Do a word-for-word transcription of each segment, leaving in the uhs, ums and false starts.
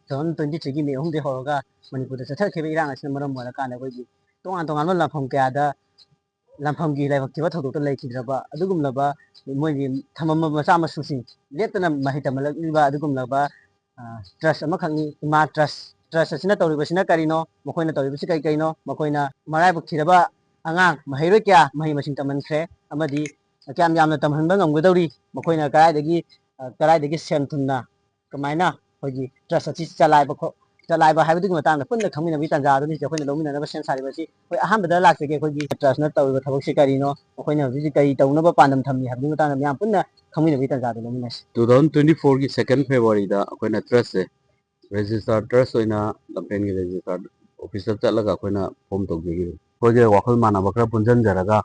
Two thousand twenty ꯊ꯭ꯔꯤꯒꯤ ꯃꯦ ꯑꯍꯨꯝꯗꯒꯤ ꯍꯧꯔꯒ ꯃꯅꯤꯄꯨꯔꯗ ꯆꯠꯊꯈꯤꯕ ꯏꯔꯥꯡ ꯑꯁꯤꯅ ꯃꯔꯝ ꯑꯣꯏꯔꯀꯥꯟꯗ ꯑꯩꯈꯣꯏꯒꯤ ꯇꯣꯉꯥꯟ ꯇꯣꯉꯥꯟꯕ ꯂꯝꯐꯝ ꯀꯌꯥꯗ ꯂꯝꯐꯝꯒꯤ ꯂꯥꯏꯕꯛ ꯊꯤꯕ ꯊꯧꯗꯣꯛꯇ ꯂꯩꯈꯤꯗ꯭ꯔꯕ ꯑꯗꯨꯒꯨꯝꯂꯕ ꯃꯣꯏꯒꯤ ꯊꯝꯕ ꯃꯆꯥ ꯃꯁꯨꯁꯤꯡ ꯂꯦꯞꯇꯅ ꯃꯍꯩ ꯇꯝꯍꯜꯂꯛꯂꯤꯕ ꯑꯗꯨꯒꯨꯝꯂꯕ ꯇ꯭ꯔꯁ ꯑꯃꯈꯛꯅꯤ꯫ ꯏꯃꯥ ꯇ꯭ꯔꯁ, ꯇ꯭ꯔꯁ ꯑꯁꯤꯅ ꯇꯧꯔꯤꯕꯁꯤꯅ ꯀꯔꯤꯅꯣ? ꯃꯈꯣꯏꯅ ꯇꯧꯔꯤꯕꯁꯤ ꯀꯔꯤ ꯀꯔꯤꯅꯣ? ꯃꯈꯣꯏꯅ ꯃꯔꯥꯏꯕꯛ ꯊꯤꯔꯕ ꯑꯉꯥꯡ ꯃꯍꯩꯔꯣꯏ ꯀꯌꯥ ꯃꯍꯩ ꯃꯁꯤꯡ ꯇꯝꯍꯟꯈ꯭ꯔꯦ ꯑꯃꯗꯤ ꯀꯌꯥꯝ ꯌꯥꯝꯅ ꯇꯝꯍꯟꯕ ꯉꯝꯒꯗꯧꯔꯤ? ꯃꯈꯣꯏꯅ ꯀꯗꯥꯏꯗꯒꯤ, ꯑ, ꯀꯗꯥꯏꯗꯒꯤ ꯁꯦꯟ ꯊꯨꯝꯅ ꯀꯃꯥꯏꯅ ꯑꯩꯈꯣꯏꯒꯤ ꯇ꯭ꯔꯁ ꯑꯁꯤ ꯆꯂꯥꯏꯕ ꯈꯣ-, ꯆꯂꯥꯏꯕ ꯍꯥꯏꯕꯗꯨꯒꯤ ꯃꯇꯥꯡꯗ ꯄꯨꯟꯅ ꯈꯪꯃꯤꯟꯅꯕꯒꯤ ꯇꯥꯟꯖꯥ ꯑꯗꯨꯅꯤ ꯑꯩꯈꯣꯏꯅ ꯂꯧꯃꯤꯟꯅꯅꯕ ꯁꯦꯝ ꯁꯥꯔꯤꯕ ꯑꯁꯤ꯫ ꯑꯩꯈꯣꯏ ꯑꯍꯥꯟꯕꯗ ꯂꯥꯛꯆꯒꯦ, ꯑꯩꯈꯣꯏꯒꯤ ꯇ꯭ꯔꯁꯅ ꯇꯧꯔꯤꯕ ꯊꯕꯛꯁꯤ ꯀꯔꯤꯅꯣ, ꯃꯈꯣꯏꯅ ꯍꯧꯖꯤꯛ ꯍꯧꯖꯤꯛ ꯀꯔꯤ ꯇꯧꯅꯕ ꯄꯥꯟꯗꯝ ꯊꯝꯃꯤ ꯍꯥꯏꯕꯒꯤ ꯃꯇꯥꯡꯗ ꯃꯌꯥꯝ ꯄꯨꯟꯅ ꯈꯪꯃꯤꯟꯅꯕꯒꯤ ꯇꯥꯟꯖꯥꯗꯨ ꯂꯧꯃꯤꯟꯅꯁꯤ꯫ ꯇꯨ ꯊꯥꯎꯖꯟ ꯇ꯭ꯋꯦꯟꯇꯤ ꯐꯣꯔꯒꯤ ꯁꯦꯀꯦꯟ ꯐꯦꯕ꯭ꯔꯨꯋꯥꯔꯤꯗ ꯑꯩꯈꯣꯏꯅ ꯇ꯭ꯔꯁꯁꯦ ꯔꯦꯖꯤꯁꯇꯥꯔ ꯇ꯭ꯔꯁ ꯑꯣꯏꯅ ꯂꯝꯐꯦꯜꯒꯤ ꯔꯦꯖꯤꯁꯇꯥꯔ ꯑꯣꯐꯤꯁꯇ ꯆꯠꯂꯒ ꯑꯩꯈꯣꯏꯅ ꯐꯣꯝ ꯇꯧꯖꯈꯤꯕꯅꯤ꯫ ꯑꯩꯈꯣꯏꯒ ꯋꯥꯈꯜ ꯃꯥꯟꯅꯕ ꯈꯔ ꯄꯨꯟꯁꯤꯟꯖꯔꯒ,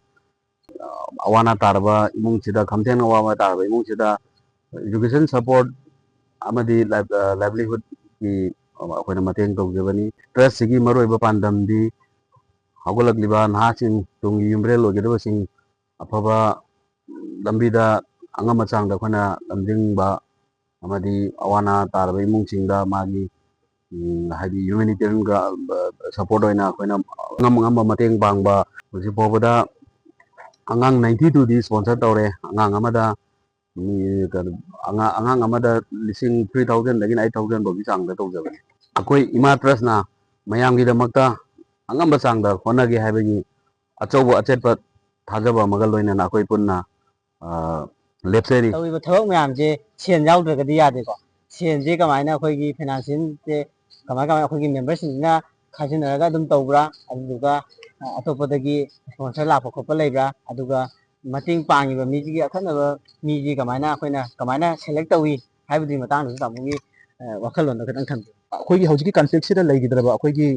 ꯑ, ꯑꯋꯥ ꯑꯅꯥ ꯇꯥꯔꯕ ꯏꯃꯨꯡꯁꯤꯗ, ꯈꯝꯊꯦꯡꯅ ꯑꯋꯥꯕ ꯇꯥꯔꯕ ꯏꯃꯨꯡꯁꯤꯗ education support ꯑꯃꯗꯤ ꯂꯥꯏꯚ-, ꯑ, livelihoodꯀꯤ ꯑꯩꯈꯣꯏꯅ ꯃꯇꯦꯡ ꯇꯧꯖꯕꯅꯤ꯫ ꯇ꯭ꯔꯁꯁꯤꯒꯤ ꯃꯔꯨꯑꯣꯏꯕ ꯄꯥꯟꯗꯝꯗꯤ ꯍꯧꯒꯠꯂꯛꯂꯤꯕ ꯅꯍꯥꯁꯤꯡ, ꯇꯨꯡꯒꯤ ꯌꯨꯝꯕ꯭ꯔꯦꯜ ꯑꯣꯏꯒꯗꯕꯁꯤꯡ ꯑꯐꯕ ꯂꯝꯕꯤꯗ ꯑꯉꯝꯕ ꯆꯥꯡꯗ ꯑꯩꯈꯣꯏꯅ ꯂꯝꯖꯤꯡꯕ ꯑꯃꯗꯤ ꯑꯋꯥ ꯑꯅꯥ ꯇꯥꯔꯕ ꯏꯃꯨꯡꯁꯤꯡꯗ ꯃꯥꯒꯤ, ꯎꯝ, ꯍꯥꯏꯗꯤ humanitarianꯒ, ꯑ, support ꯑꯣꯏꯅ ꯑꯩꯈꯣꯏꯅ ꯑꯉꯝ ꯑꯉꯝꯕ ꯃꯇꯦꯡ ꯄꯥꯡꯕ꯫ ꯍꯧꯖꯤꯛ ꯐꯥꯎꯕꯗ ꯑꯉꯥꯡ ninety twoꯗꯤ sponsor ꯇꯧꯔꯦ꯫ ꯑꯉꯥꯡ ꯑꯃꯗ ꯃꯤ, ꯀꯩꯅꯣ, ꯑꯉꯥꯡ, ꯑꯉꯥꯡ ꯑꯃꯗ ꯂꯤꯁꯤꯡ three thousandꯗꯒꯤꯅ eight thousand ꯐꯥꯎꯒꯤ ꯆꯥꯡꯗ ꯇꯧꯖꯕꯅꯤ꯫ ꯑꯩꯈꯣꯏ ꯏꯃꯥ ꯇ꯭ꯔꯁꯅ ꯃꯌꯥꯝꯒꯤꯗꯃꯛꯇ ꯑꯉꯝꯕ ꯆꯥꯡꯗ ꯍꯣꯠꯅꯒꯦ ꯍꯥꯏꯕꯒꯤ ꯑꯆꯧꯕ ꯑꯆꯦꯠꯄ ꯊꯥꯖꯕ ꯑꯃꯒ ꯂꯣꯏꯅꯅ ꯑꯩꯈꯣꯏ ꯄꯨꯟꯅ, ꯑ, ꯂꯦꯞꯆꯔꯤ꯫ ꯇꯧꯔꯤꯕ ꯊꯕꯛ ꯃꯌꯥꯝꯁꯦ ꯁꯦꯟ ꯌꯥꯎꯗ꯭ꯔꯒꯗꯤ ꯌꯥꯗꯦꯀꯣ꯫ ꯁꯦꯟꯁꯦ ꯀꯃꯥꯏꯅ ꯑꯩꯈꯣꯏꯒꯤ financialꯁꯦ ꯀꯃꯥꯏ ꯀꯃꯥꯏꯅ ꯑꯩꯈꯣꯏꯒꯤ memberꯁꯤꯡꯁꯤꯅ ꯈꯥꯖꯤꯟꯅꯔꯒ ꯑꯗꯨꯝ ꯇꯧꯕ꯭ꯔꯥ? ꯑꯗꯨꯗꯨꯒ, ꯑ, ꯑꯇꯣꯞꯄꯗꯒꯤ sponsor ꯂꯥꯛꯄ ꯈꯣꯠꯄ ꯂꯩꯕ꯭ꯔꯥ? ꯑꯗꯨꯒ ꯃꯇꯦꯡ ꯄꯥꯡꯉꯤꯕ ꯃꯤꯁꯤꯒꯤ ꯑꯈꯟꯅꯕ ꯃꯤꯁꯤ ꯀꯃꯥꯏꯅ ꯑꯩꯈꯣꯏꯅ ꯀꯃꯥꯏꯅ select ꯇꯧꯏ ꯍꯥꯏꯕꯗꯨꯒꯤ ꯃꯇꯥꯡꯗꯁꯨ ꯇꯥꯃꯣꯒꯤ, ꯑ, ꯋꯥꯈꯜꯂꯣꯟꯗꯣ ꯈꯤꯇꯪ ꯊꯝꯕꯤꯌꯨ꯫ ꯑꯩꯈꯣꯏꯒꯤ ꯍꯧꯖꯤꯛꯀꯤ conflictꯁꯤꯗ ꯂꯩꯈꯤꯗ꯭ꯔꯕ ꯑꯩꯈꯣꯏꯒꯤ,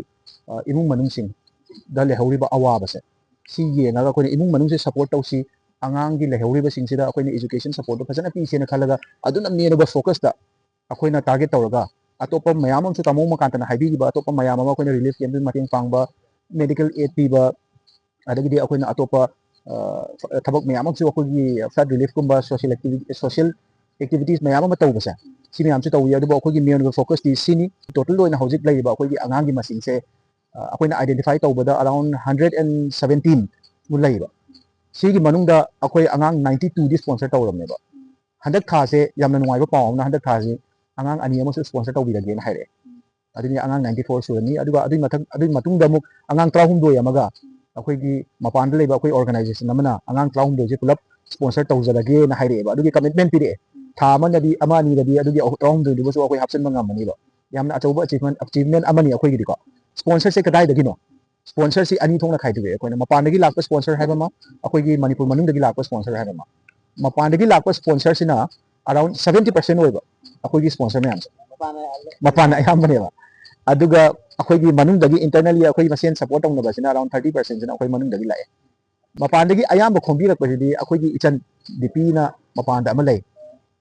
ꯑ, ꯏꯃꯨꯡ ꯃꯅꯨꯡꯁꯤꯡꯗ ꯂꯩꯍꯧꯔꯤꯕ ꯑꯋꯥꯕꯁꯦ, ꯁꯤ ꯌꯦꯡꯉꯒ ꯑꯩꯈꯣꯏꯅ ꯏꯃꯨꯡ ꯃꯅꯨꯡꯁꯦ support ꯇꯧꯁꯤ, ꯑꯉꯥꯡꯒꯤ ꯂꯩꯍꯧꯔꯤꯕꯁꯤꯡꯁꯤꯗ ꯑꯩꯈꯣꯏꯅ education supportꯇꯣ ꯐꯖꯅ ꯄꯤꯁꯦꯅ ꯈꯜꯂꯒ ꯑꯗꯨꯅ main ꯑꯣꯏꯕ focusꯇ ꯑꯩꯈꯣꯏꯅ target ꯇꯧꯔꯒ ꯑꯇꯣꯞꯄ ꯃꯌꯥꯝ ꯑꯃꯁꯨ ꯇꯥꯃꯣ ꯃꯀꯥꯟꯇꯅ ꯍꯥꯏꯕꯤꯈꯤꯕ ꯑꯇꯣꯞꯄ ꯃꯌꯥꯝ ꯑꯃ ꯑꯩꯈꯣꯏꯅ relief campꯇ ꯃꯇꯦꯡ ꯄꯥꯡꯕ, medical aid ꯄꯤꯕ, ꯑꯗꯒꯤꯗꯤ ꯑꯩꯈꯣꯏꯅ ꯑꯇꯣꯞꯄ, ꯑ, ꯊꯕꯛ ꯃꯌꯥꯝ ꯑꯃꯁꯨ ꯑꯩꯈꯣꯏꯒꯤ flood reliefꯀꯨꯝꯕ social activity, social activities ꯃꯌꯥꯝ ꯑꯃ ꯇꯧꯕꯁꯦ, ꯁꯤ ꯃꯌꯥꯝꯁꯨ ꯇꯧꯏ꯫ ꯑꯗꯨꯕꯨ ꯑꯩꯈꯣꯏꯒꯤ ꯃꯦꯟ ꯑꯣꯏꯕ ꯐꯣꯀꯁꯇꯤ ꯁꯤꯅꯤ꯫ ꯇꯣꯇꯦꯜ ꯑꯣꯏꯅ ꯍꯧꯖꯤꯛ ꯂꯩꯔꯤꯕ ꯑꯩꯈꯣꯏꯒꯤ ꯑꯉꯥꯡꯒꯤ ꯃꯁꯤꯡꯁꯦ, ꯑ, ꯑꯩꯈꯣꯏꯅ ꯑꯥꯏꯗꯦꯟꯇꯤꯐꯥꯏ ꯇꯧꯕꯗ ꯑꯔꯥꯎꯟ ꯍꯟꯗ꯭ꯔꯦꯠ ꯑꯦꯟ ꯁꯕꯦꯟꯇꯤꯟ ꯃꯨꯛ ꯂꯩꯕ꯫ ꯁꯤꯒꯤ ꯃꯅꯨꯡꯗ ꯑꯩꯈꯣꯏ ꯑꯉꯥꯡ ꯅꯥꯏꯟꯇꯤ ꯇꯨꯗꯤ ꯁ꯭ꯄꯣꯟꯁꯔ ꯇꯧꯔꯕꯅꯦꯕ꯫ ꯍꯟꯗꯛ ꯊꯥꯁꯦ ꯌꯥꯝꯅ ꯅꯨꯡꯉꯥꯏꯕ ꯄꯥꯎ ꯑꯃꯅ, ꯍꯟꯗꯛ ꯊꯥꯁꯤ ꯑꯉꯥꯡ ꯑꯅꯤ ꯑꯃꯁꯨ ꯁ꯭ꯄꯣꯟꯁꯔ ꯇꯧꯕꯤꯔꯒꯦꯅ ꯍꯥꯏꯔꯛꯑꯦ꯫ ꯑꯗꯨꯅꯤ, ꯑꯉꯥꯡ ꯅꯥꯏꯟꯇꯤ ꯐꯣꯔ ꯁꯨꯔꯅꯤ꯫ ꯑꯗꯨꯒ ꯑꯗꯨꯒꯤ ꯃꯊꯪ, ꯑꯗꯨꯒꯤ ꯃꯇꯨꯡꯗ ꯑꯃꯨꯛ ꯑꯉꯥꯡ ꯇꯔꯥꯍꯨꯝꯗꯣꯏ ꯑꯃꯒ ꯑꯩꯈꯣꯏꯒꯤ ꯃꯄꯥꯟꯗ ꯂꯩꯕ ꯑꯩꯈꯣꯏ ꯑꯣꯔꯒꯅꯥꯏꯖꯦꯁꯟ ꯑꯃꯅ ꯑꯉꯥꯡ ꯇꯔꯥꯍꯨꯝꯗꯣꯏꯁꯦ ꯄꯨꯂꯞ ꯁ꯭ꯄꯣꯟꯁꯔ ꯇꯧꯖꯔꯒꯦꯅ ꯍꯥꯏꯔꯛꯑꯦꯕ꯫ ꯑꯗꯨꯒꯤ ꯀꯃꯤꯠꯃꯦꯟ ꯄꯤꯔꯛꯑꯦ꯫ ꯊꯥ ꯑꯃꯅꯗꯤ, ꯑꯃ ꯑꯅꯤꯗꯗꯤ ꯑꯗꯨꯒꯤ ꯑꯍꯨ-, ꯇꯔꯥꯍꯨꯝꯗꯣꯏꯗꯨꯕꯨꯁꯨ ꯑꯩꯈꯣꯏ ꯍꯥꯞꯆꯤꯟꯕ ꯉꯝꯃꯅꯤꯕ꯫ ꯌꯥꯝꯅ ꯑꯆꯧꯕ ꯑꯆꯤꯚꯃꯦꯟ, ꯑꯆꯤꯚꯃꯦꯟ ꯑꯃꯅꯤ ꯑꯩꯈꯣꯏꯒꯤꯗꯤꯀꯣ꯫ ꯁ꯭ꯄꯣꯟꯁꯔꯁꯦ ꯀꯗꯥꯏꯗꯒꯤꯅꯣ? ꯁ꯭ꯄꯣꯟꯁꯔꯁꯤ ꯑꯅꯤ ꯊꯣꯛꯅ ꯈꯥꯏꯗꯣꯛꯑꯦ ꯑꯩꯈꯣꯏꯅ꯫ ꯃꯄꯥꯟꯗꯒꯤ ꯂꯥꯛꯄ ꯁ꯭ꯄꯣꯟꯁꯔ ꯍꯥꯏꯕ ꯑꯃ, ꯑꯩꯈꯣꯏꯒꯤ ꯃꯅꯤꯄꯨꯔ ꯃꯅꯨꯡꯗꯒꯤ ꯂꯥꯛꯄ ꯁ꯭ꯄꯣꯟꯁꯔ ꯍꯥꯏꯕ ꯑꯃ꯫ ꯃꯄꯥꯟꯗꯒꯤ ꯂꯥꯛꯄ ꯁ꯭ꯄꯣꯟꯁꯔꯁꯤꯅ ꯑꯔꯥꯎꯟ ꯁꯕꯦꯟꯇꯤ ꯄꯥꯔꯁꯦꯟ ꯑꯣꯏꯕ ꯑꯩꯈꯣꯏꯒꯤ ꯁ꯭ꯄꯣꯟꯁꯔ ꯃꯌꯥꯝꯁꯦ꯫ ꯃꯄꯥꯟꯅ ꯑꯌꯥꯝꯕꯅꯦꯕ꯫ ꯑꯗꯨꯒ ꯑꯩꯈꯣꯏꯒꯤ ꯃꯅꯨꯡꯗꯒꯤ ꯏꯟꯇꯔꯅꯦꯜꯂꯤ ꯑꯩꯈꯣꯏ ꯃꯁꯦꯟ ꯁꯞꯄꯣꯔꯠ ꯇꯧꯅꯕꯁꯤꯅ ꯑꯔꯥꯎꯟ ꯊꯥꯔꯇꯤ ꯄꯥꯔꯁꯦꯟꯁꯤꯅ ꯑꯩꯈꯣꯏ ꯃꯅꯨꯡꯗꯒꯤ ꯂꯥꯛꯑꯦ꯫ ꯃꯄꯥꯟꯗꯒꯤ ꯑꯌꯥꯝꯕ ꯈꯣꯝꯕꯤꯔꯛꯄꯁꯤꯗꯤ ꯑꯩꯈꯣꯏꯒꯤ ꯏꯆꯟ ꯗꯤꯄꯤꯅ ꯃꯄꯥꯟꯗ ꯑꯃ ꯂꯩ꯫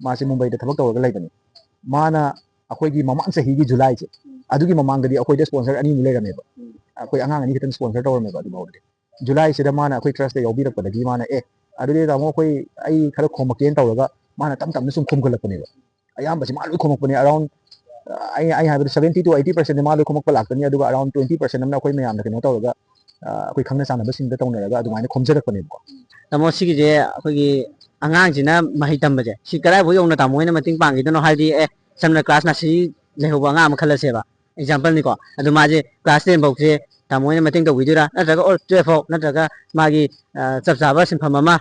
ꯃꯥꯁꯦ ꯃꯨꯝꯕꯩꯗ ꯊꯕꯛ ꯇꯧꯔꯒ ꯂꯩꯕꯅꯤ꯫ ꯃꯥꯅ ꯑꯩꯈꯣꯏꯒꯤ ꯃꯃꯥꯡ ꯆꯍꯤꯒꯤ ꯖꯨꯂꯥꯏꯁꯦ, ꯑꯗꯨꯒꯤ ꯃꯃꯥꯡꯗꯗꯤ ꯑꯩꯈꯣꯏꯗ ꯁ꯭ꯄꯣꯟꯁꯔ ꯑꯅꯤꯃꯨꯛ ꯂꯩꯔꯝꯃꯦꯕ꯫ ꯑꯩꯈꯣꯏ ꯑꯉꯥꯡ ꯑꯅꯤ ꯈꯛꯇꯪ ꯁ꯭ꯄꯣꯟꯁꯔ ꯇꯧꯔꯝꯃꯦꯕ ꯑꯗꯨꯐꯥꯎꯗꯗꯤ꯫ ꯖꯨꯂꯥꯏꯁꯤꯗ ꯃꯥꯅ ꯑꯩꯈꯣꯏ ꯇ꯭ꯔꯁꯇ ꯌꯥꯎꯕꯤꯔꯛꯄꯗꯒꯤ ꯃꯥꯅ, "ꯑꯦ, ꯑꯗꯨꯗꯤ ꯇꯥꯃꯣ ꯑꯩꯈꯣꯏ, ꯑꯩ ꯈꯔ ꯈꯣꯝꯃꯛꯀꯦꯅ" ꯇꯧꯔꯒ ꯃꯥꯅ ꯇꯞ ꯇꯞꯅ ꯁꯨꯝ ꯈꯣꯝꯒꯠꯂꯛꯄꯅꯦꯕ꯫ ꯑꯌꯥꯝꯕꯁꯤ ꯃꯥ ꯂꯣꯏ ꯈꯣꯝꯃꯛꯄꯅꯦ꯫ ꯑꯔꯥꯎꯟ, ꯑꯩ, ꯑꯩ ꯍꯥꯏꯕꯗ ꯁꯕꯦꯟꯇꯤ ꯇꯨ ꯑꯩꯠꯇꯤ ꯄꯥꯔꯁꯦꯟꯗꯤ ꯃꯥ ꯂꯣꯏ ꯈꯣꯝꯃꯛꯄ ꯂꯥꯛꯀꯅꯤ, ꯑꯗꯨꯒ ꯑꯔꯥꯎꯟ ꯇ꯭ꯋꯦꯟꯇꯤ ꯄꯥꯔꯁꯦꯟ ꯑꯃꯅ ꯑꯩꯈꯣꯏ ꯃꯌꯥꯝꯅ ꯀꯩꯅꯣ ꯇꯧꯔꯒ, ꯑ, ꯑꯩꯈꯣꯏ ꯈꯪꯅ ꯆꯥꯟꯅꯕꯁꯤꯡꯗ ꯇꯧꯅꯔꯒ ꯑꯗꯨꯃꯥꯏꯅ ꯈꯣꯝꯖꯔꯛꯄꯅꯦꯕꯀꯣ꯫ ꯇꯥꯃꯣ, ꯁꯤꯒꯤꯁꯦ ꯑꯩꯈꯣꯏꯒꯤ ꯑꯉꯥꯡꯁꯤꯅ ꯃꯍꯩ ꯇꯝꯕꯁꯦ, ꯁꯤ ꯀꯗꯥꯏꯐꯥꯎ ꯌꯧꯅ ꯇꯥꯃꯣ ꯍꯣꯏꯅ ꯃꯇꯦꯡ ꯄꯥꯡꯈꯤꯗꯣꯏꯅꯣ? ꯍꯥꯏꯗꯤ, ꯑꯦ, ꯁꯝꯅ ꯀ꯭ꯂꯥꯁ ꯅꯔꯁꯔꯤ ꯂꯩꯍꯧꯕ ꯑꯉꯥꯡ ꯑꯃ ꯈꯜꯂꯁꯦꯕ, ꯑꯦꯛꯖꯥꯝꯄꯜꯅꯤꯀꯣ꯫ ꯑꯗꯨ ꯃꯥꯁꯦ ꯀ꯭ꯂꯥꯁ ꯇꯦꯟ ꯐꯥꯎꯁꯦ ꯇꯥꯃꯣ ꯍꯣꯏꯅ ꯃꯇꯦꯡ ꯇꯧꯕꯤꯗꯣꯏꯔꯥ, ꯅꯠꯇ꯭ꯔꯒ ꯑꯣꯔ ꯇꯨꯌꯦꯜꯐ ꯐꯥꯎ, ꯅꯠꯇ꯭ꯔꯒ ꯃꯥꯒꯤ, ꯑ, ꯆꯞ ꯆꯥꯕ ꯁꯤꯟꯐꯝ ꯑꯃ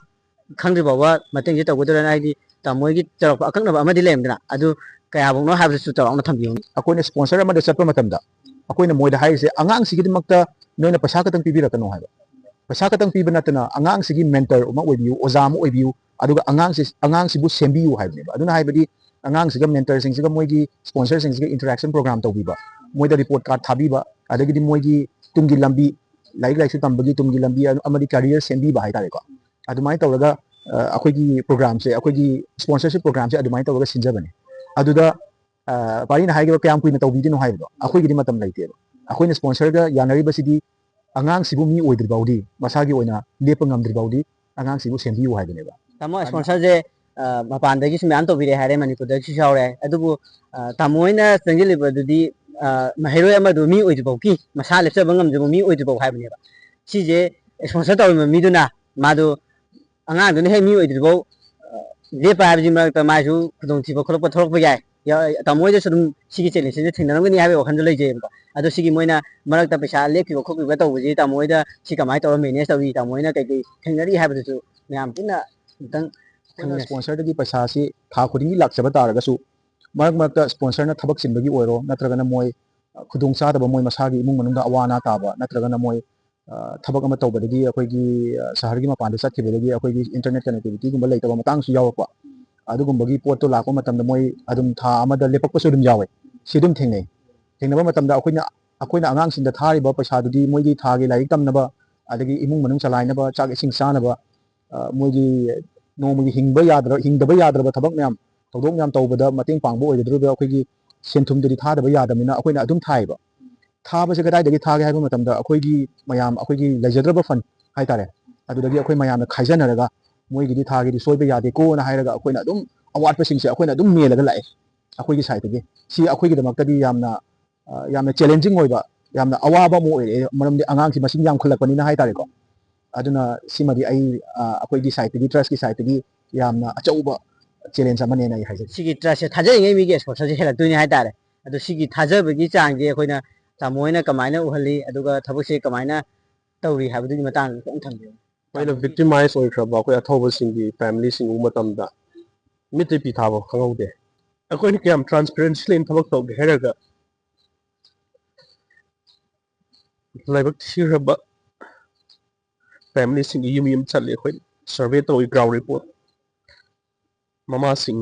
ꯈꯪꯗ꯭ꯔꯤ ꯐꯥꯎꯕ ꯃꯇꯦꯡꯁꯦ ꯇꯧꯒꯗꯣꯏꯔꯥ? ꯍꯥꯏꯗꯤ ꯇꯥꯃꯣ ꯍꯣꯏꯒꯤ ꯆꯥꯎꯔꯥꯛꯄ ꯑꯀꯛꯅꯕ ꯑꯃꯗꯤ ꯂꯩꯔꯝꯗꯅ, ꯑꯗꯨ ꯀꯌꯥꯐꯧꯅꯣ ꯍꯥꯏꯕꯗꯨꯁꯨ ꯆꯥꯎꯔꯥꯛꯅ ꯊꯝꯕꯤꯌꯨ꯫ ꯑꯩꯈꯣꯏꯅ ꯁ꯭ꯄꯣꯟꯁꯔ ꯑꯃꯗ ꯆꯠꯄ ꯃꯇꯝꯗ ꯑꯩꯈꯣꯏꯅ ꯃꯣꯏꯗ ꯍꯥꯏꯔꯤꯁꯦ, ꯑꯉꯥꯡꯁꯤꯒꯤꯗꯃꯛꯇ ꯅꯣꯏꯅ ꯄꯩꯁꯥ ꯈꯛꯇꯪ ꯄꯤꯕꯤꯔꯛꯀꯅꯣ ꯍꯥꯏꯕ꯫ ꯄꯩꯁꯥ ꯈꯛꯇꯪ ꯄꯤꯕ ꯅꯠꯇꯅ ꯑꯉꯥꯡꯁꯤꯒꯤ ꯃꯦꯟꯇꯔ ꯑꯃ ꯑꯣꯏꯕꯤꯌꯨ, ꯑꯣꯖꯥ ꯑꯃ ꯑꯣꯏꯕꯤꯌꯨ, ꯑꯗꯨꯒ ꯑꯉꯥꯡꯁꯤ, ꯑꯉꯥꯡꯁꯤꯕꯨ ꯁꯦꯝꯕꯤꯌꯨ ꯍꯥꯏꯕꯅꯦꯕ꯫ ꯑꯗꯨꯅ ꯍꯥꯏꯕꯗꯤ ꯑꯉꯥꯡꯁꯤꯒ ꯃꯦꯟꯇꯔꯁꯤꯡꯁꯤꯒ ꯃꯣꯏꯒꯤ ꯁ꯭ꯄꯣꯟꯁꯔꯁꯤꯡꯁꯤꯒ ꯏꯟꯇꯔꯦꯛꯁꯟ ꯄ꯭ꯔꯣꯒ꯭ꯔꯥꯝ ꯇꯧꯕꯤꯕ, ꯃꯣꯏꯗ ꯔꯤꯄꯣꯔꯠ ꯀꯥꯔꯗ ꯊꯥꯕꯤꯕ, ꯑꯗꯒꯤꯗꯤ ꯃꯣꯏꯒꯤ ꯇꯨꯡꯒꯤ ꯂꯝꯕꯤ, ꯂꯥꯏꯔꯤꯛ ꯂꯥꯏꯁꯨ ꯇꯝꯕꯒꯤ ꯇꯨꯡꯒꯤ ꯂꯝꯕꯤ ꯑꯃꯗꯤ ꯀꯦꯔꯤꯌꯔ ꯁꯦꯝꯕꯤꯕ ꯍꯥꯏꯇꯥꯔꯦꯀꯣ꯫ ꯑꯗꯨꯃꯥꯏꯅ ꯇꯧꯔꯒ, ꯑ, ꯑꯩꯈꯣꯏꯒꯤ ꯄ꯭ꯔꯣꯒ꯭ꯔꯥꯝꯁꯦ, ꯑꯩꯈꯣꯏꯒꯤ ꯁ꯭ꯄꯣꯟꯁꯔꯁꯤꯞ ꯄ꯭ꯔꯣꯒ꯭ꯔꯥꯝꯁꯦ ꯑꯗꯨꯃꯥꯏꯅ ꯇꯧꯔꯒ ꯁꯤꯟꯖꯕꯅꯦ꯫ ꯑꯗꯨꯗ, ꯑ, ꯄꯥꯔꯤꯅ ꯍꯥꯏꯈꯤꯕ ꯀꯌꯥꯝ ꯀꯨꯏꯅ ꯇꯧꯕꯤꯗꯣꯏꯅꯣ ꯍꯥꯏꯕꯗꯣ, ꯑꯩꯈꯣꯏꯒꯤꯗꯤ ꯃꯇꯝ ꯂꯩꯇꯦꯕ꯫ ꯑꯩꯈꯣꯏꯅ ꯁ꯭ꯄꯣꯟꯁꯔꯒ ꯌꯥꯅꯔꯤꯕꯁꯤꯗꯤ ꯑꯉꯥꯡꯁꯤꯕꯨ ꯃꯤ ꯑꯣꯏꯗ꯭ꯔꯤ ꯐꯥꯎꯗꯤ, ꯃꯁꯥꯒꯤ ꯑꯣꯏꯅ ꯂꯦꯞꯄ ꯉꯝꯗ꯭ꯔꯤ ꯐꯥꯎꯗꯤ ꯑꯉꯥꯡꯁꯤꯕꯨ ꯁꯦꯝꯕꯤꯌꯨ ꯍꯥꯏꯕꯅꯦꯕ꯫ ꯇꯥꯃꯣ, ꯁ꯭ꯄꯣꯟꯁꯔꯁꯦ ꯑ, ꯃꯄꯥꯟꯗꯒꯤꯁꯨ ꯃꯌꯥꯝ ꯇꯧꯕꯤꯔꯛꯑꯦ ꯍꯥꯏꯔꯦ, ꯃꯅꯤꯄꯨꯔꯗꯒꯤꯁꯨ ꯌꯥꯎꯔꯦ꯫ ꯑꯗꯨꯕꯨ, ꯑ, ꯇꯥꯃꯣ ꯍꯣꯏꯅ ꯆꯪꯁꯤꯜꯂꯤꯕꯗꯨꯗꯤ, ꯑ, ꯃꯍꯩꯔꯣꯏ ꯑꯃꯗꯨ ꯃꯤ ꯑꯣꯏꯗ꯭ꯔꯤꯐꯥꯎꯒꯤ, ꯃꯁꯥ ꯂꯦꯞꯆꯕ ꯉꯝꯗ꯭ꯔꯤꯕ ꯃꯤ ꯑꯣꯏꯗ꯭ꯔꯤꯐꯥꯎ ꯍꯥꯏꯕꯅꯦꯕ꯫ ꯁꯤꯁꯦ sponsor ꯇꯧꯔꯤꯕ ꯃꯤꯗꯨꯅ, ꯃꯥꯗꯨ, ꯑꯉꯥꯡꯗꯨꯅ ꯍꯦꯛ ꯃꯤ ꯑꯣꯏꯗ꯭ꯔꯤꯐꯥꯎ, ꯑ, ꯂꯦꯞꯄ ꯍꯥꯏꯕꯁꯤ ꯃꯔꯛꯇ ꯃꯥꯏꯁꯨ ꯈꯨꯗꯣꯡꯊꯤꯕ ꯈꯣꯠꯂꯛꯄ ꯊꯣꯛꯂꯛꯄ ꯌꯥꯏ꯫ ꯌꯥ-, ꯇꯥꯃꯣ ꯍꯣꯏꯗꯁꯨ ꯑꯗꯨꯝ ꯁꯤꯒꯤ challengeꯁꯦ ꯊꯦꯡꯅꯔꯝꯒꯅꯤ ꯍꯥꯏꯕꯒꯤ ꯋꯥꯈꯜꯗ ꯂꯩꯖꯩꯕꯀꯣ꯫ ꯑꯗꯣ ꯁꯤꯒꯤ ꯃꯣꯏꯅ ꯃꯔꯛꯇ ꯄꯩꯁꯥ ꯂꯦꯞꯈꯤꯕ ꯈꯣꯠꯈꯤꯕ ꯇꯧꯕꯁꯤ ꯇꯥꯃꯣ ꯍꯣꯏꯗ ꯁꯤ ꯀꯃꯥꯏꯅ ꯇꯧꯔ manage ꯇꯧꯔꯤ, ꯇꯥꯃꯣ ꯍꯣꯏꯅ ꯀꯩꯀꯩ ꯊꯦꯡꯅꯔꯤ ꯍꯥꯏꯕꯗꯨꯁꯨ ꯃꯌꯥꯝ ꯄꯨꯟꯅ ꯑꯃꯨꯛꯇꯪ ꯑꯩꯈꯣꯏꯅ ꯈꯪꯅꯁꯤ꯫ Sponsorꯗꯒꯤ ꯄꯩꯁꯥꯁꯤ ꯊꯥ ꯈꯨꯗꯤꯡꯒꯤ ꯂꯥꯛꯆꯕ ꯇꯥꯔꯒꯁꯨ, ꯃꯔꯛ ꯃꯔꯛꯇ sponsorꯅ ꯊꯕꯛ ꯆꯤꯟꯕꯒꯤ ꯑꯣꯏꯔꯣ, ꯅꯠꯇ꯭ꯔꯒꯅ ꯃꯣꯏ, ꯑ, ꯈꯨꯗꯣꯡ ꯆꯥꯗꯕ, ꯃꯣꯏ ꯃꯁꯥꯒꯤ ꯏꯃꯨꯡ ꯃꯅꯨꯡꯗ ꯑꯋꯥ ꯑꯅꯥ ꯇꯥꯕ, ꯅꯠꯇ꯭ꯔꯒꯅ ꯃꯣꯏ, ꯑ, ꯊꯕꯛ ꯑꯃ ꯇꯧꯕꯗꯒꯤ ꯑꯩꯈꯣꯏꯒꯤ, ꯑ, ꯁꯍꯔꯒꯤ ꯃꯄꯥꯟꯗ ꯆꯠꯈꯤꯕꯗꯒꯤ ꯑꯩꯈꯣꯏꯒꯤ internet connectivityꯒꯨꯝꯕ ꯂꯩꯇꯕ ꯃꯇꯥꯡꯁꯨ ꯌꯥꯎꯔꯛꯄ꯫ ꯑꯗꯨꯒꯨꯝꯕꯒꯤ ꯄꯣꯠꯇꯣ ꯂꯥꯛꯄ ꯃꯇꯝꯗ ꯃꯣꯏ ꯑꯗꯨꯝ ꯊꯥ ꯑꯃꯗ ꯂꯦꯞꯄꯛꯄꯁꯨ ꯑꯗꯨꯝ ꯌꯥꯎꯋꯦ꯫ ꯁꯤ ꯑꯗꯨꯝ ꯊꯦꯡꯅꯩ꯫ ꯊꯦꯡꯅꯕ ꯃꯇꯝꯗ ꯑꯩꯈꯣꯏꯅ, ꯑꯩꯈꯣꯏꯅ ꯑꯉꯥꯡꯁꯤꯡꯗ ꯊꯥꯔꯤꯕ ꯄꯩꯁꯥꯗꯨꯗꯤ ꯃꯣꯏꯒꯤ ꯊꯥꯒꯤ ꯂꯥꯏꯔꯤꯛ ꯇꯝꯅꯕ, ꯑꯗꯒꯤ ꯏꯃꯨꯡ ꯃꯅꯨꯡ ꯆꯂꯥꯏꯅꯕ, ꯆꯥꯛ ꯏꯁꯤꯡ ꯆꯥꯅꯕ, ꯑ, ꯃꯣꯏꯒꯤ ꯅꯣꯡꯃꯒꯤ ꯍꯤꯡꯕ ꯌꯥꯗ꯭ꯔ-, ꯍꯤꯡꯗꯕ ꯌꯥꯗ꯭ꯔꯕ ꯊꯕꯛ ꯃꯌꯥꯝ, ꯊꯧꯗꯣꯛ ꯃꯌꯥꯝ ꯇꯧꯕꯗ ꯃꯇꯦꯡ ꯄꯥꯡꯕ ꯑꯣꯏꯒꯗꯧꯔꯤꯕ ꯑꯩꯈꯣꯏꯒꯤ ꯁꯦꯟ ꯊꯨꯝꯗꯨꯗꯤ ꯊꯥꯗꯕ ꯌꯥꯗꯕꯅꯤꯅ ꯑꯩꯈꯣꯏꯅ ꯑꯗꯨꯝ ꯊꯥꯏꯌꯦꯕ꯫ ꯊꯥꯕꯁꯦ ꯀꯗꯥꯏꯗꯒꯤ ꯊꯥꯒꯦ ꯍꯥꯏꯕ ꯃꯇꯝꯗ ꯑꯩꯈꯣꯏꯒꯤ ꯃꯌꯥꯝ, ꯑꯩꯈꯣꯏꯒꯤ ꯂꯩꯖꯗ꯭ꯔꯕ fund ꯍꯥꯏꯇꯥꯔꯦ, ꯑꯗꯨꯗꯒꯤ ꯑꯩꯈꯣꯏ ꯃꯌꯥꯝꯅ ꯈꯥꯏꯖꯅꯔꯒ ꯃꯣꯏꯒꯤꯗꯤ ꯊꯥꯒꯤꯗꯤ ꯁꯣꯏꯕ ꯌꯥꯗꯦꯀꯣꯅ ꯍꯥꯏꯔꯒ ꯑꯩꯈꯣꯏꯅ ꯑꯗꯨꯝ ꯑꯋꯥꯠꯄꯁꯤꯡꯁꯦ ꯑꯩꯈꯣꯏꯅ ꯑꯗꯨꯝ ꯃꯦꯜꯂꯒ ꯂꯥꯛꯑꯦ ꯑꯩꯈꯣꯏꯒꯤ sideꯇꯒꯤ꯫ ꯁꯤ ꯑꯩꯈꯣꯏꯒꯤꯗꯃꯛꯇꯗꯤ ꯌꯥꯝꯅ, ꯑ, ꯌꯥꯝꯅ challenging ꯑꯣꯏꯕ, ꯌꯥꯝꯅ ꯑꯋꯥꯕ ꯑꯃ ꯑꯣꯏꯔꯛꯑꯦ, ꯃꯔꯝꯗꯤ ꯑꯉꯥꯡꯁꯤ ꯃꯁꯤꯡ ꯌꯥꯝꯈꯠꯂꯛꯄꯅꯤꯅ ꯍꯥꯏꯇꯥꯔꯦꯀꯣ꯫ ꯑꯗꯨꯅ ꯁꯤꯃꯗꯤ ꯑꯩ, ꯑ, ꯑꯩꯈꯣꯏꯒꯤ sideꯇꯒꯤ, trustꯀꯤ sideꯇꯒꯤ ꯌꯥꯝꯅ ꯑꯆꯧꯕ challenge ꯑꯃꯅꯦꯅ ꯑꯩ ꯍꯥꯏꯖꯒꯦ꯫ ꯁꯤꯒꯤ trustꯁꯦ ꯊꯥꯖꯔꯤꯉꯩ ꯃꯤꯒꯤ sponsorꯁꯦ ꯍꯦꯜꯂꯛꯇꯣꯏꯅꯦ ꯍꯥꯏꯇꯥꯔꯦ꯫ ꯑꯗꯣ ꯁꯤꯒꯤ ꯊꯥꯖꯕꯒꯤ ꯆꯥꯡꯁꯦ ꯑꯩꯈꯣꯏꯅ ꯇꯥꯃꯣ ꯍꯣꯏꯅ ꯀꯃꯥꯏꯅ ꯎꯍꯜꯂꯤ, ꯑꯗꯨꯒ ꯊꯕꯛꯁꯦ ꯀꯃꯥꯏꯅ ꯇꯧꯔꯤ ꯍꯥꯏꯕꯗꯨꯒꯤ ꯃꯇꯥꯡꯗ ꯈꯤꯇꯪ ꯊꯝꯕꯤꯌꯨ꯫ ꯑꯩꯈꯣꯏꯅ victimize ꯑꯣꯏꯈ꯭ꯔꯕ ꯑꯩꯈꯣꯏ ꯑꯊꯧꯕꯁꯤꯡꯒꯤ familyꯁꯤꯡ ꯎꯕ ꯃꯇꯝꯗ ꯃꯤꯠꯇ ꯄꯤ ꯊꯥꯕ ꯈꯪꯍꯧꯗꯦ꯫ ꯑꯩꯈꯣꯏꯅ ꯀꯌꯥꯝ transparency ꯂꯩꯅ ꯊꯕꯛ ꯇꯧꯒꯦ ꯍꯥꯏꯔꯒ, ꯂꯥꯏꯕꯛ ꯊꯤꯈ꯭ꯔꯕ familyꯁꯤꯡꯒꯤ ꯌꯨꯝ ꯌꯨꯝ ꯆꯠꯂꯤ ꯑꯩꯈꯣꯏ, survey ꯇꯧꯏ, ground report꯫ ꯃꯃꯥꯁꯤꯡ,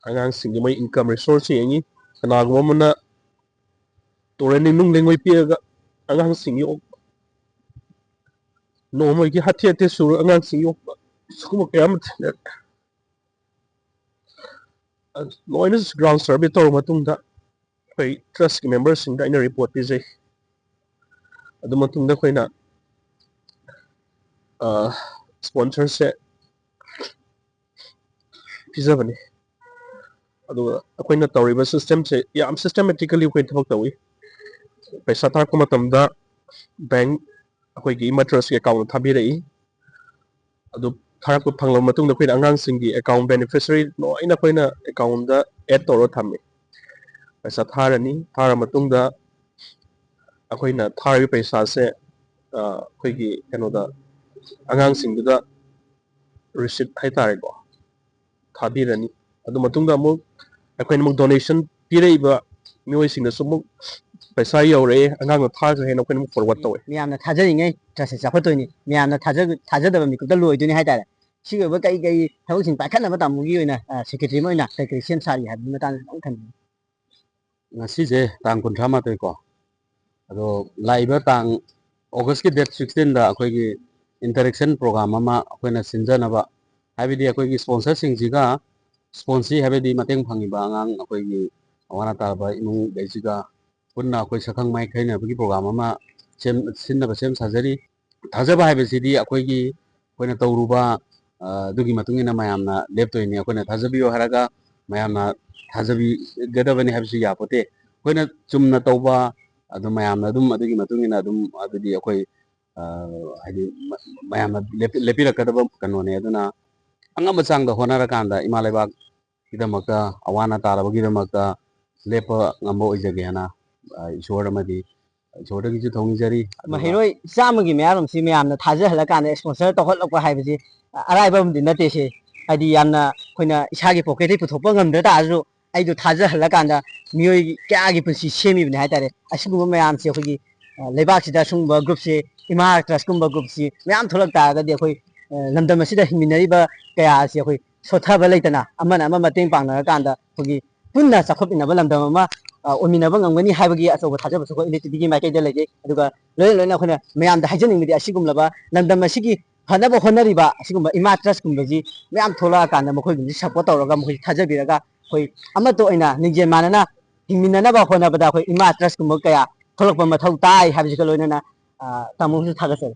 ꯑꯉꯥꯡꯁꯤꯡꯒꯤ ꯃꯣꯏ income resource ꯌꯦꯡꯉꯤ꯫ ꯀꯅꯥꯒꯨꯝꯕ ꯑꯃꯅ ꯇꯨꯔꯦꯟ ꯅꯤꯡꯅꯨꯡ ꯂꯦꯡꯉꯣꯏ ꯄꯤꯔꯒ ꯑꯉꯥꯡꯁꯤꯡ ꯌꯣꯛꯄ, ꯅꯣꯡꯃꯒꯤ ꯍꯥꯊꯤ ꯍꯥꯊꯤ ꯁꯨꯔ ꯑꯉꯥꯡꯁꯤꯡ ꯌꯣꯛꯄ, ꯁꯤꯒꯨꯝꯕ ꯀꯌꯥ ꯑꯃ ꯊꯦꯡꯅꯔꯦ꯫ ꯑ, ꯂꯣꯏꯅ ground survey ꯇꯧꯔꯕ ꯃꯇꯨꯡꯗ ꯑꯩꯈꯣꯏ trustꯀꯤ memberꯁꯤꯡꯗ ꯑꯩꯅ report ꯄꯤꯖꯩ꯫ ꯑꯗꯨ ꯃꯇꯨꯡꯗ ꯑꯩꯈꯣꯏꯅ, ꯑ, sponsorꯁꯦ ꯄꯤꯖꯕꯅꯤ꯫ ꯑꯗꯨꯒ ꯑꯩꯈꯣꯏꯅ ꯇꯧꯔꯤꯕ system ꯁꯦ ꯌꯥꯝ systematically ꯑꯩꯈꯣꯏ ꯊꯕꯛ ꯇꯧꯏ꯫ ꯄꯩꯁꯥ ꯊꯥꯔꯛꯄ ꯃꯇꯝꯗ bank, ꯑꯩꯈꯣꯏꯒꯤ ꯏꯃꯥ Trust ꯀꯤ account ꯊꯥꯕꯤꯔꯛꯏ꯫ ꯑꯗꯨ ꯊꯥꯔꯛꯄ ꯐꯪꯂꯕ ꯃꯇꯨꯡꯗ ꯑꯩꯈꯣꯏꯅ ꯑꯉꯥꯡꯁꯤꯡꯒꯤ account beneficiary ꯂꯣꯏꯅ ꯑꯩꯈꯣꯏꯅ account ꯗ add ꯇꯧꯔꯒ ꯊꯝꯃꯤ꯫ ꯄꯩꯁꯥ ꯊꯥꯔꯅꯤ, ꯊꯥꯔ ꯃꯇꯨꯡꯗ ꯑꯩꯈꯣꯏꯅ ꯊꯥꯔꯤꯕ ꯄꯩꯁꯥꯁꯦ, ꯑ, ꯑꯩꯈꯣꯏꯒꯤ ꯀꯩꯅꯣꯗ, ꯑꯉꯥꯡꯁꯤꯡꯗꯨꯗ receipt ꯍꯥꯏꯇꯥꯔꯦꯀꯣ, ꯊꯥꯕꯤꯔꯅꯤ꯫ ꯑꯗꯨ ꯃꯇꯨꯡꯗ ꯑꯃꯨꯛ ꯑꯩꯈꯣꯏꯅ ꯑꯃꯨꯛ donation ꯄꯤꯔꯛꯏꯕ ꯃꯤꯑꯣꯏꯁꯤꯡꯗꯁꯨ ꯑꯃꯨꯛ ꯄꯩꯁꯥ ꯌꯧꯔꯛꯑꯦ, ꯑꯉꯥꯡꯅ ꯊꯥꯈ꯭ꯔꯦ ꯍꯥꯏꯅ ꯑꯩꯈꯣꯏꯅ ꯑꯃꯨꯛ forward ꯇꯧꯋꯦ꯫ ꯃꯌꯥꯝꯅ ꯊꯥꯖꯔꯤꯉꯩ trust ꯁꯦ ꯆꯥꯎꯈꯠꯇꯣꯏꯅꯤ, ꯃꯌꯥꯝꯅ ꯊꯥꯖ-, ꯊꯥꯖꯗꯕ ꯃꯤꯀꯨꯞꯇ ꯂꯣꯏꯗꯣꯏꯅꯤ ꯍꯥꯏꯇꯥꯔꯦ꯫ ꯁꯤꯒꯤ ꯑꯣꯏꯕ ꯀꯔꯤ ꯀꯔꯤ ꯊꯕꯛꯁꯤꯡ ꯄꯥꯏꯈꯠꯅꯕ ꯇꯥꯃꯣꯒꯤ ꯑꯣꯏꯅ, ꯑ, secretary ꯑꯃ ꯑꯣꯏꯅ ꯀꯔꯤ ꯀꯔꯤ ꯁꯦꯝ ꯁꯥꯔꯤ ꯍꯥꯏꯕꯒꯤ ꯃꯇꯥꯡꯗ ꯈꯤꯇꯪ ꯊꯝꯕꯤꯌꯨ꯫ ꯉꯁꯤꯁꯦ ꯇꯥꯡ ꯀꯨꯟꯊ꯭ꯔꯥ ꯃꯥꯊꯣꯏ ꯀꯣ, ꯑꯗꯣ ꯂꯥꯛꯏꯕ ꯇꯥꯡ August ꯀꯤ date sixteen ꯗ ꯑꯩꯈꯣꯏꯒꯤ interaction program ꯑꯃ ꯑꯩꯈꯣꯏꯅ ꯁꯤꯟꯖꯅꯕ, ꯍꯥꯏꯕꯗꯤ ꯑꯩꯈꯣꯏꯒꯤ sponsor ꯁꯤꯡꯁꯤꯒ, sponsee ꯍꯥꯏꯕꯗꯤ ꯃꯇꯦꯡ ꯐꯪꯉꯤꯕ ꯑꯉꯥꯡ ꯑꯩꯈꯣꯏꯒꯤ ꯑꯋꯥ ꯑꯅꯥ ꯇꯥꯔꯕ ꯏꯃꯨꯡꯈꯩꯁꯤꯒ ꯄꯨꯟꯅ ꯑꯩꯈꯣꯏ ꯁꯛꯈꯪ ꯃꯥꯏꯈꯩꯅꯕꯒꯤ program ꯑꯃ ꯁꯦꯝ-, ꯁꯤꯟꯅꯕ ꯁꯦꯝ ꯁꯥꯖꯔꯤ꯫ ꯊꯥꯖꯕ ꯍꯥꯏꯕꯁꯤꯗꯤ ꯑꯩꯈꯣꯏꯒꯤ, ꯑꯩꯈꯣꯏꯅ ꯇꯧꯔꯨꯕ, ꯑ, ꯑꯗꯨꯒꯤ ꯃꯇꯨꯡ ꯏꯟꯅ ꯃꯌꯥꯝꯅ ꯂꯦꯞꯇꯣꯏꯅꯤ꯫ ꯑꯩꯈꯣꯏꯅ ꯊꯥꯖꯕꯤꯌꯨ ꯍꯥꯏꯔꯒ ꯃꯌꯥꯝꯅ ꯊꯥꯖꯕꯤꯒꯗꯕꯅꯤ ꯍꯥꯏꯕꯁꯨ ꯌꯥꯄꯣꯠꯇꯦ꯫ ꯑꯩꯈꯣꯏꯅ ꯆꯨꯝꯅ ꯇꯧꯕ, ꯑꯗꯨ ꯃꯌꯥꯝꯅ ꯑꯗꯨꯝ ꯑꯗꯨꯒꯤ ꯃꯇꯨꯡ ꯏꯟꯅ ꯑꯗꯨꯝ, ꯑꯗꯨꯗꯤ ꯑꯩꯈꯣꯏ, ꯑ, ꯍꯥꯏꯗꯤ ꯃ-, ꯃꯌꯥꯝꯅ ꯂꯦꯞ-, ꯂꯦꯞꯄꯤꯔꯛꯀꯗꯕ ꯀꯩꯅꯣꯅꯦ꯫ ꯑꯗꯨꯅ ꯑꯉꯝꯕ ꯆꯥꯡꯗ ꯍꯣꯠꯅꯔꯀꯥꯟꯗ ꯏꯃꯥ ꯂꯩꯕꯥꯛꯀꯤꯗꯃꯛꯇ, ꯑꯋꯥ ꯑꯅꯥ ꯇꯥꯔꯕꯒꯤꯗꯃꯛꯇ ꯂꯦꯞꯄ ꯉꯝꯕ ꯑꯣꯏꯖꯒꯦ ꯍꯥꯏꯅ, ꯑ, ꯏꯁꯣꯔ ꯑꯃꯗꯤ ꯏꯁꯣꯔꯗꯒꯤꯁꯨ ꯊꯧꯅꯤꯖꯔꯤ꯫ ꯑꯗꯨꯒ ꯃꯍꯩꯔꯣꯏ ꯆꯥꯝꯃꯒꯤ ꯃꯌꯥꯔꯣꯝꯁꯤ ꯃꯌꯥꯝꯅ ꯊꯥꯖꯍꯜꯂꯀꯥꯟꯗ sponsor ꯇꯧꯍꯜꯂꯛꯄ ꯍꯥꯏꯕꯁꯤ ꯑꯔꯥꯏꯕ ꯑꯃꯗꯤ ꯅꯠꯇꯦ꯫ ꯁꯤ ꯍꯥꯏꯗꯤ ꯌꯥꯝꯅ ꯑꯩꯈꯣꯏꯅ ꯏꯁꯥꯒꯤ pocket ꯇꯩ ꯄꯨꯊꯣꯛꯄ ꯉꯝꯗ ꯇꯥꯔꯁꯨ, ꯑꯩꯗꯣ ꯊꯥꯖꯍꯜꯂꯀꯥꯟꯗ ꯃꯤꯑꯣꯏ ꯀꯌꯥꯒꯤ ꯄꯨꯟꯁꯤ ꯁꯦꯝꯃꯤꯕꯅꯤ ꯍꯥꯏꯇꯥꯔꯦ꯫ ꯑꯁꯤꯒꯨꯝꯕ ꯃꯌꯥꯝꯁꯦ ꯑꯩꯈꯣꯏꯒꯤ, ꯑ, ꯂꯩꯕꯥꯛꯁꯤꯗ ꯁꯤꯒꯨꯝꯕ group ꯁꯦ, ꯏꯃꯥ Trust ꯀꯨꯝꯕ group ꯁꯤ ꯃꯌꯥꯝ ꯊꯣꯛꯂꯛ ꯇꯥꯔꯒꯗꯤ ꯑꯩꯈꯣꯏ, ꯑ, ꯂꯝꯗꯝ ꯑꯁꯤꯗ ꯍꯤꯡꯃꯤꯟꯅꯔꯤꯕ ꯀꯌꯥ ꯑꯁꯤ ꯑꯩꯈꯣꯏ ꯁꯣꯠꯊꯕ ꯂꯩꯇꯅ ꯑꯃꯅ ꯑꯃ ꯃꯇꯦꯡ ꯄꯥꯡꯅꯔꯀꯥꯟꯗ ꯑꯩꯈꯣꯏꯒꯤ ꯄꯨꯟꯅ ꯆꯥꯎꯈꯠꯃꯤꯟꯅꯕ ꯂꯝꯗꯝ ꯑꯃ, ꯑ, ꯑꯣꯏꯃꯤꯟꯅꯕ ꯉꯝꯒꯅꯤ ꯍꯥꯏꯕꯒꯤ ꯑꯆꯧꯕ ꯊꯥꯖꯕꯁꯨ ꯑꯩꯈꯣꯏ L A T D ꯒꯤ ꯃꯥꯏꯀꯩꯗ ꯂꯩꯖꯩ꯫ ꯑꯗꯨꯒ ꯂꯣꯏꯅ ꯂꯣꯏꯅ ꯑꯩꯈꯣꯏꯅ ꯃꯌꯥꯝꯗ ꯍꯥꯏꯖꯅꯤꯡꯕꯗꯤ ꯑꯁꯤꯒꯨꯝꯂꯕ ꯂꯝꯗꯝ ꯑꯁꯤꯒꯤ ꯐꯅꯕ ꯍꯣꯠꯅꯔꯤꯕ ꯑꯁꯤꯒꯨꯝꯕ ꯏꯃꯥ Trust ꯀꯨꯝꯕꯁꯤ ꯃꯌꯥꯝ ꯊꯣꯛꯂꯛꯑꯀꯥꯟꯗ ꯃꯈꯣꯏꯒꯨꯝꯕꯁꯤ support ꯇꯧꯔꯒ ꯃꯈꯣꯏ ꯊꯥꯖꯕꯤꯔꯒ ꯑꯩꯈꯣꯏ ꯑꯃꯠꯇ ꯑꯣꯏꯅ ꯂꯤꯡꯖꯦꯜ ꯃꯥꯟꯅꯅ ꯍꯤꯡꯃꯤꯟꯅꯅꯕ ꯍꯣꯠꯅꯕꯗ ꯑꯩꯈꯣꯏ ꯏꯃꯥ Trust ꯀꯨꯝꯕ ꯀꯌꯥ ꯊꯣꯛꯂꯛꯄ ꯃꯊꯧ ꯇꯥꯏ ꯍꯥꯏꯕꯁꯤꯒ ꯂꯣꯏꯅꯅ, ꯑ, ꯇꯥꯃꯣꯕꯨꯁꯨ ꯊꯥꯒꯠꯆꯔꯤ꯫